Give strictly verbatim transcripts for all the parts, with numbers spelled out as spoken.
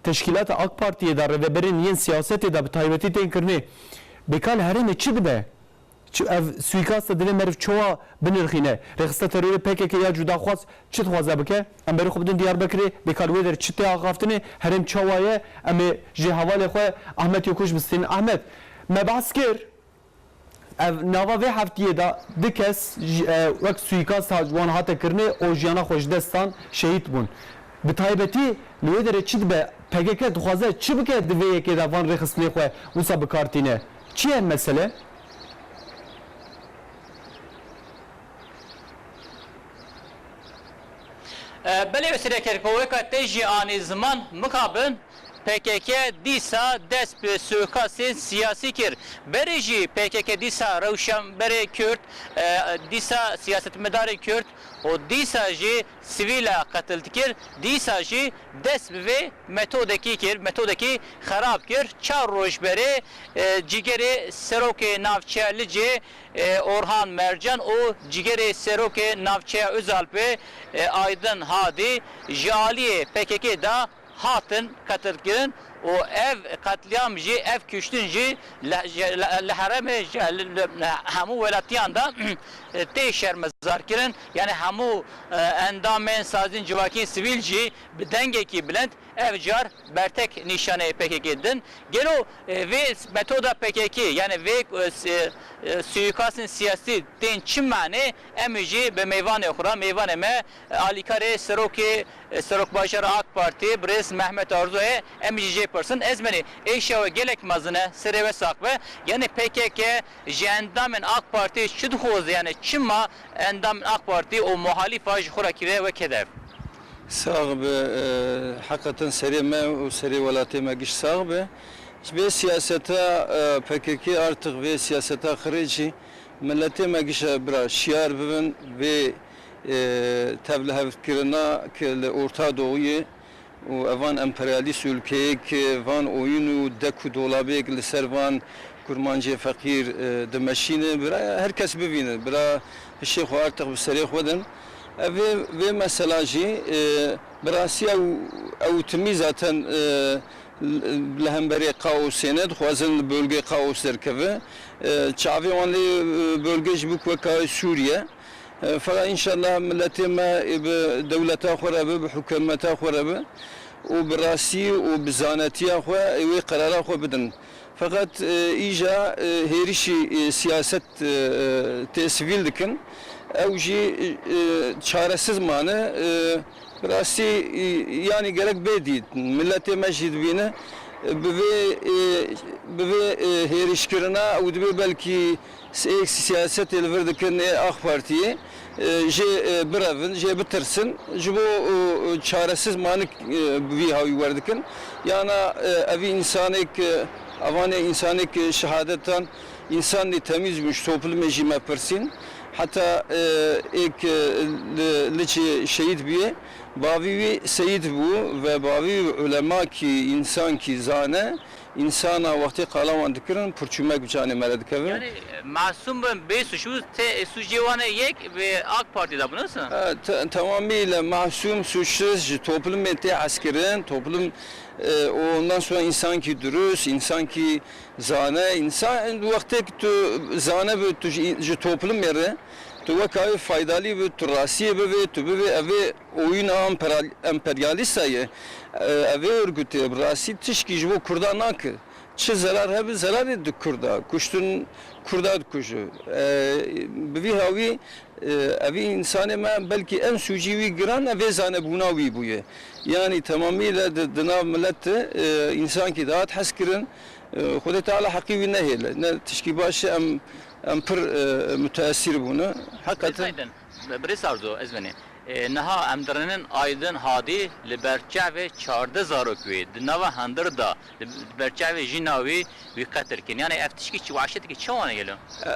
Teşkîlata AK Partiyê de rêveberên yên siyasetê de bi taybetî tên kirinê. Bêka li herêmê çi dibe? Çi, ev suîkasta divê meriv çawa binirxîne? Rêxiste terorê P K K ya cudaxwaz çi dixwaze bike? Em berê xwe bidin Diyarbekirê, bêka li wê derê çi tê axaftinê? Herêm çawa ye? Em ê ji hevalê xwe Ahmet Yokuş bistînin. Ahmet, me behs kir, ev nava vê heftiyê de du kes ji, e, wek suîkast ha-, wan hate kirinê û jiyana xwe ji dest dan, şehîd bûn. Bi taybetî li wê derê çi dibe? P K K dixwaze çi bike di vê yekê de van rêxistinê xwe wisa bi kar tîne? Çi ye mesele? E, belê, wesîleker ku weka te jî anî ziman, mixabin P K K dîsa dest bi suîkastên siyasî kir. Berê jî P K K dîsa rewşenberê Kurd, e, dîsa siyasetmedarê Kurd û dîsa jî sivîla qetil dikir, dîsa jî dest bi vê metodekî kir, metodekî xerab kir. Çar roj berê, e, cîgerê serokê navçeya Licê, e, Orhan Mercan û cîgerê serokê navçeya Ozalpê, e, Aydin Hadî ji aliyê P K K de hatin qetilkirin û ev qetlîam jî, ev kuştin jî li, ji, li, li herêmê, ji, li, li hemû welatiyan de tê şermezarkirin. Yani hemû, e, endamên saziyên civakî sivîl jî bi dengekî bilind ev car bertek nîşanê P K K din. Gelo, e, vê metoda P K K, yani vê, e, s-, e, suîkastên siyasî tên çi manê? Em jî bi mêvanê xwe re, mêvanê me, e, alîkarê serokê, e, serokbajara AK Partî, birêz Mehmet Arzoyê, em jî jê pirsin. Ez benî êşa we gelek mezin e, serê we sax be. Yani P K K ji endamên AK Partî çi dixwaze? Yani çima endamên AK Partî û muhalîfa ji xwe re kiriye wek hedef? Sax be, e, heqeten serê me û serê welatê me giş sax be. Ji vê siyaseta, e, P K K artık vê siyaseta xirêcî, miletê me giş e bira şiyar bibin, vê, e, tevlihevkirina ki li Orta Doğuyê û evan emperyalîst ülkeyê ki van oyun û dek û dolabêk li ser van kurmancê feqîr, e, dimeşîne, bira her kes bivîne, bira hişê xwe artık bi serê xwe din. Ev vê, vê mesela jî, e, bi rastî ew, ew timî zaten, e, li hemberê kaosê ne, dixwazin li bölgê kaos derkeve. E, çavê wan lê, e, bölge jî bûk weka Sûriye. E, feqet înşallah miletê me, e, bi dewleta xwe re be, bi hikûmeta xwe re be û bi rastî û bi zanetiya xwe, e, wê qerara xwe bidin. Feqet, e, îja, e, hêrişî, e, siyaset, e, e, tê sivîl dikin. Ew jî, e, çaresiz mane. E, bi rastî, e, yanî gerek bê dît. Miletê me jî dibîne, e, bi vê, e, bi vê, e, hêrişkirina ew dibê belkî s-, ê siyasetê li vir dikin ê AK Partiyê, e, jê, e, birevin, jê bitirsin. Ji bo, e, çaresiz manik, e, bi vî hawî werdikin. Yana, e, evî însanêk, e, evanê însanêk, e, şehadetan însanê temîz bûn, ji toplumê jî me pirsîn. Heta, e, êk, e, li, li çi şehîd bûye, bavî wî seyîd bû ve bavî wî ulemakî, însankî zane, Însana wextê qala wan dikirin, pirçûmek bi canê me re dikeve. Yani, e, masûm bin, bê suç bû, te, e, sucê wan e yek bi AK Partî de bû, nasıl? E, te-, tamamıyla masûm, suçsuz ji toplumê tê hez kirin, toplum, e, û ondan sonra insankî dürüst, insankî zane, insan, wextê ki tu zane bi, tu ji, ji toplumê re, tu weka wê faydalî bi, tu rastiyê bivê, tu bivê, ev ê oyuna emperal-, emperyalîsta ye. E, ev ê örgütê bi rastî tişkî ji bo Kurda nake. Çi zerar hebe, zerarê di Kurda. Kuştin Kurda dikuje. E, bi vî hawî, e, evî însanê me belkî en sûcî wî giran, ev ê zanebûna wî bûye. Yanî temamî de di, di nav milet de, e, însankî dihat hez kirin, e, Xwedê Teala heqî wî nehêle. Ne tişkî baş e, em, em pir, e, muteesîr bûne. Heqeten. Birêz Aydin, birêz Arzo, ez benê. E, niha em dirinin Aydin Hadî li ber çavê çardeh zarok wê di nava hundir de, li ber çavê jina wî, wî qetil kirin. Yani ev tişkî çi, wahşetekî çawa ne gelo?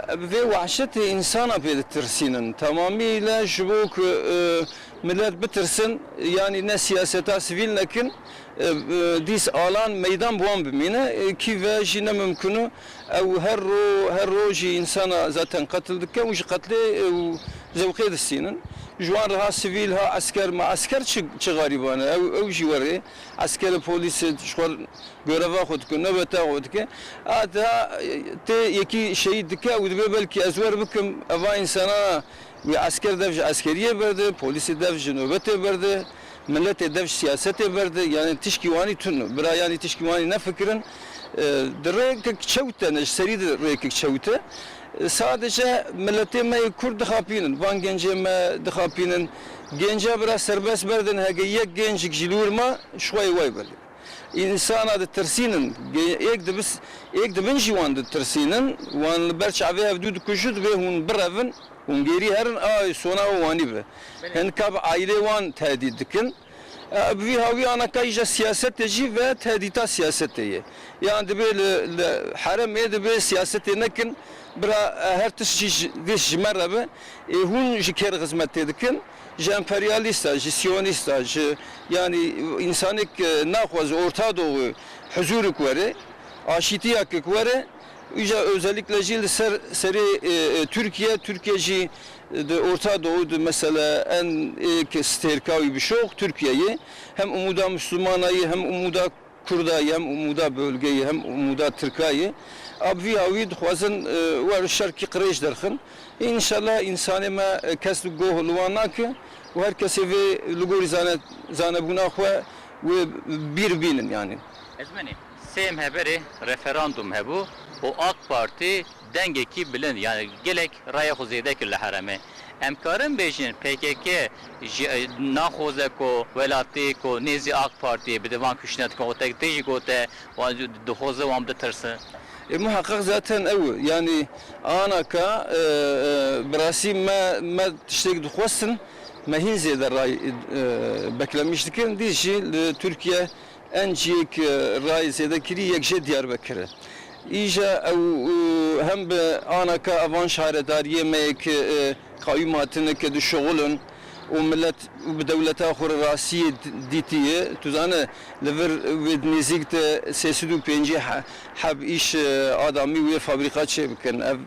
E, bi vê wahşetê însana pê ditirsînin. Tamamî le ji bo ku, e, milet bitirsin, yani ne siyaseta sivîl nekin, e, e, dîs alan meydan bi wan bimîne, e, kî ve jî ne mimkun e. Ew her ro-, her rojî însana zaten qetil dike û ji qetlê, e, û zewqê distînin. Ji wan re ha sivîl, ha esker, ma esker çi, çi xerîban e? Ew, ew jî werê, esker, polîs, ji xwe göreva xwe dike, nobeta xwe dike. A, diha, e, tê yekî şehîd dike, ew dibe belkî ez wer bikim, eva însana wî esker dev ji eskeriyê berde, polîsê dev ji nobetê berde, miletê dev ji siyasetê berde, yani tişkî wanî tune, bira yanî tişkî wanî nefikirin. E, di rêkek çewt de ne, ji serî de rêkek çewt e. E, sadece miletê me yê Kurd dixapînin, van gencê me dixapînin. Genca bira serbest berdin, heke yek gencik jî li wir ma, ji xwe yê way berdin. Însana ditirsînin, ge-, êk dibis-, êk dibin jî wan ditirsînin, wan li ber çavê hevdû dikujin, divê hûn birevin, hûn gêrî herin, a sona û wanî be. Belê. Hin ka bi aîlê wan tehdît dikin. E, bi vî hawî anaka îja siyasetê jî ve tehdîta siyasetê ye. Yan dibê li, li heremê dibê siyasetê nekin, bira, e, her tişt jî ji, dîs ji me re be. Ê hûn ji kê re xizmetê dikin? Ji emperyalîsta, ji siyonîsta, ji, yanî, însanek, e, naxwaze Orta Doğu huzûrik were, aşîtiyakek were, îja özellikle jî li ser, serê, e, e, Tirkiye, Tirkiye jî di Orta Doğu di mesela en êk stêrka wî bi şox Tirkiye ye. Hem umuda Müslümana ye, hem umuda Kurda ye, hem umuda bölge ye, hem umuda Tirka ye. A bi vî hawî dixwazin, e, wer şerkî qirêj derxin. Înşallah însanê me, e, kes goh li wan nake û her kesê vê li gorî zane-, zanebûna xwe wê bîr bînin yani. Ez menê sê em heberê referandum hebû û AK Partî dengekî bilind, yani gelek raya xwe zêde kir li herêmê. Em karin bêjin P K K ji, e, naxoze ku welatê ku nêzî AK Partiyê bi devan kuştine dikin, û tek tê jî gote, wan dixwaze wan bitirsin. E, muheqeq zaten ew, yani anaka, e, e, bi rastî me, me tiştek dixwestin, me hîn zêde ray, e, beklemiş dikin. Dî jî li Tirkiye en ciyek, e, ray zêde kirî yek jê Diyarbekir e. Îja ew, e, hem bi anaka evan şaredariyê me yek, e, qayûm hatine ke dişuxulin û millet û bi dewleta xwe re rastiyê d-, dîtiye. Tu zane, li vir wê di nêzîk de sê sed û pêncî he-, heb îş, e, adamî wê fabrîka çê bikin. Ev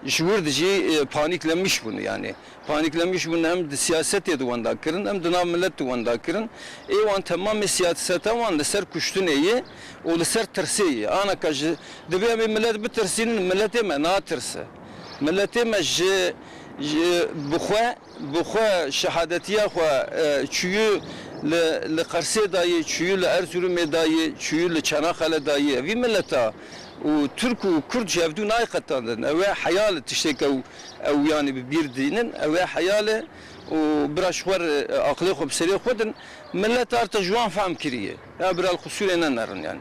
ji wir de jî, e, panîklemiş bûn yani. Panîklemiş bûn, hem di siyasetê di wenda kirin, hem di nav milet di wenda kirin. Ê wan temamê siyaseta wan li ser kuştinê ye û li ser tirsê ye. Anaka ji, divê em ê milet bitirsînin, miletê me natirse. Miletê me ji, ji bi xwe, bi xwe şehadetiya xwe, e, çûyû li, li Qersê dayê, çûyû li Erzurumê dayê, çûyû li Çanaxale dayê. Vî mileta û Tirk û Kurd ji hevdû nayê qetandin. Ew ê heyal e tiştê ke ew, ew yanî bi bîr dînin. Ew ê heyal e û bira ji xwe re, e, aqilê xwe bi serê xwe din. Milet artık ji wan fehm kiriye. Ya bira li qusûrê nenerin yani.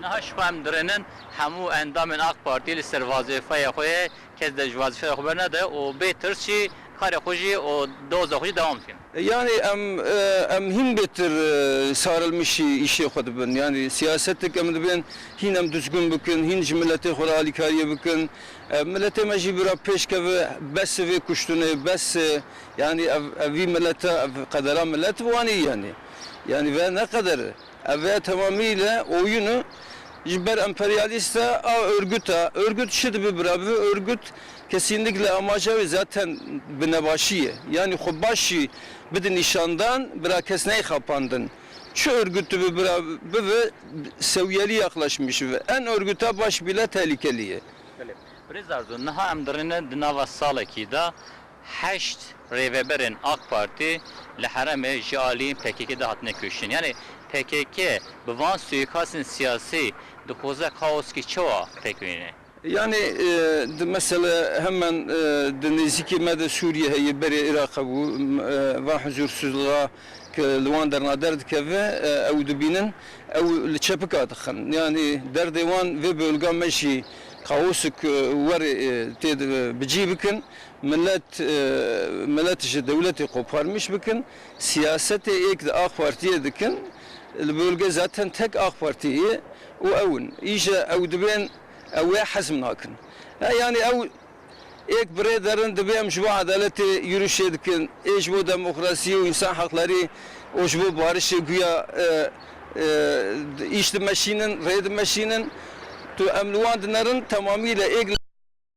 Niha ji xwe em dirênin, hemû endamên AK Partî li ser wazîfeya xwe ye, kes de ji wazîfeya xwe bernede û bê tirs jî karê xwe jî û doza xwe jî dewam dikin. Yani em, e, em hîn bêtir, e, sarılmış îşê xwe dibin. Yani siyasetik em dibên hîn em düzgün bikin, hîn ji miletê xwe re alîkariyê bikin. E, miletê me jî bira pêş keve, bes vê kuştinê, bes, e, yani ev, ev vî milete, ev qedera milet wanî yani. Yani ve ne qeder e? Ev e tamamıyla oyunu ji ber emperyalîsta a örgüta. Örgüt çi dibe bira bibe? Örgüt kesinlikle amaca wê zaten bi nebaşî ye. Yani xwe baş jî bide nîşandan, bira kes neyê xapandin. Çi örgüt dibe bira bibe, seviyeli yaklaşmış ve en örgüta baş bile tehlikeli ye. Belê. Birêz Arzu, niha em dirêne di nava salekî de heşt rêveberên AK Partî li herêmê ji alî P K K de hatine kuştin. Yani P K K bi van suîkastên siyasî dixwaze kaoskî çawa pêk bîne? Yani, e, di mesele hemen, e, di nêzîkî me de Sûriye heye, berê Iraq hebû, m-, e, van huzursuzluğa ke li wan derna derdikeve, e, ew dibînin, ew li çepika dixin. Yani derdê wan vê bölga me jî kaosik, e, werê, e, tê de bi cî bikin. Millet, e, millet ji dewletê koparmiş bikin. Siyasetê êk di AK Partiyê dikin. Li bölge zaten tek AK Partî ye û ew in. Îje ew dibên, ew ê hezm nakin. Ha, yani ew êk birêderin, dibê em ji bo edaletê yürüyüşê dikin, ê ji bo demokrasiyê û însan heqlerî û ji bo barişê guya, e, e, îş dimeşînin, rê dimeşînin. Tu em li wan dinerin, tamamî le êk